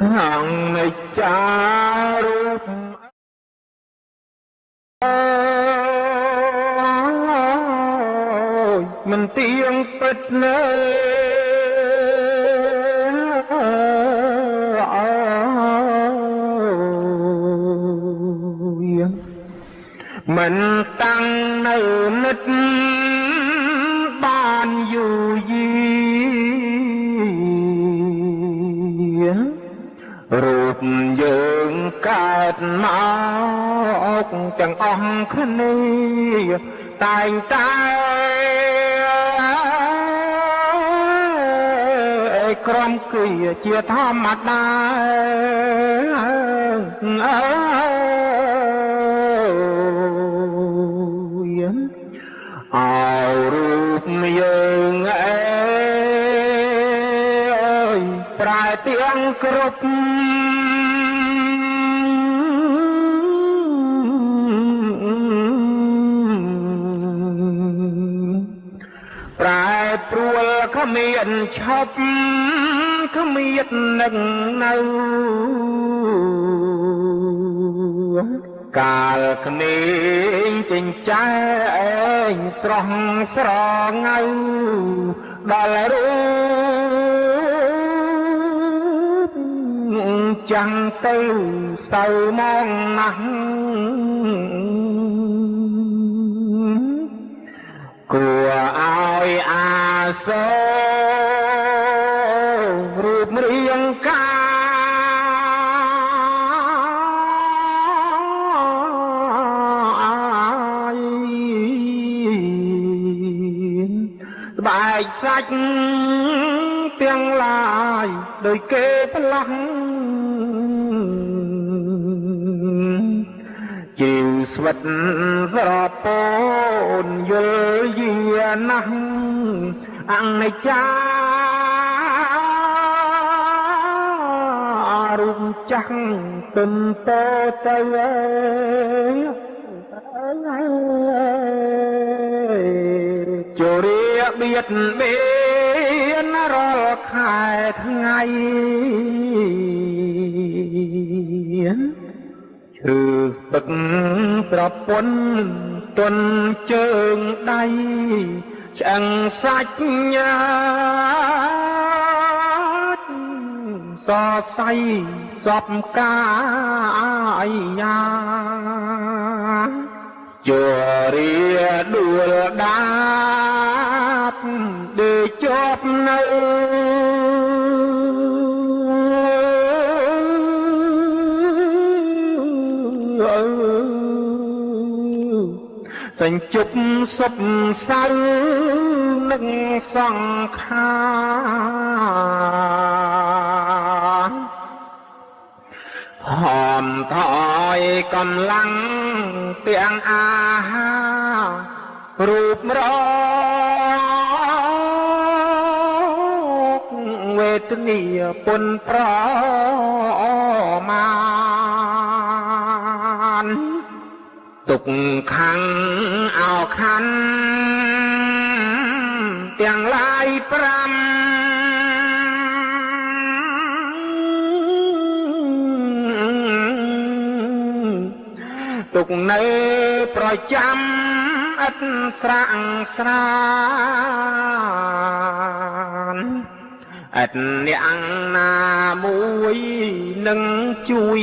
អង្គនិច្ចារូបអើយមិនទៀងពិតនៅអើយមិនតាំងនៅនិតបានយូរយីរូបយើងកើតមកទាំងអស់គ្នាតែងតែក្រំគឺជាធម្មតាអើយអោរូបយើងអើយប្រែទាំងគ្រប់ប្រែប្រួលគ្មានឈប់គ្មាននឹងនៅកាលក្មេងចិញ្ចែងស្រស់ស្រងៅដល់រូបចាំងទៅសៅមងណាស់គួរឲ្យអាសូររូបរាងកាយស្បែកសាច់ទាំងឡាយដោយគេផ្លាស់ជីវស្វិតស្រពោនយល់យាណាស់អនិច្ចារូបចាស់ទុនតទៅអើយជរាបៀតបៀនរាល់ខែថ្ងៃឈឺស្ពឹកស្រពន់ទន់ជើងដៃឆ្អឹងសាច់ញាតសរសៃសពកាយញាជរាដួលដាបដេកជាប់នៅសញ្ជប់សុបសៅនឹងសង្ខារហមថយកម្លាំងទាំងអាហាររូបរកវេទនាពុនប្រមាណទុកខាងអោขันទាំងឡាយ5ទុកនៅប្រចាំឥតស្រាក់ស្រានឥតអ្នកណាមួយនឹងជួយ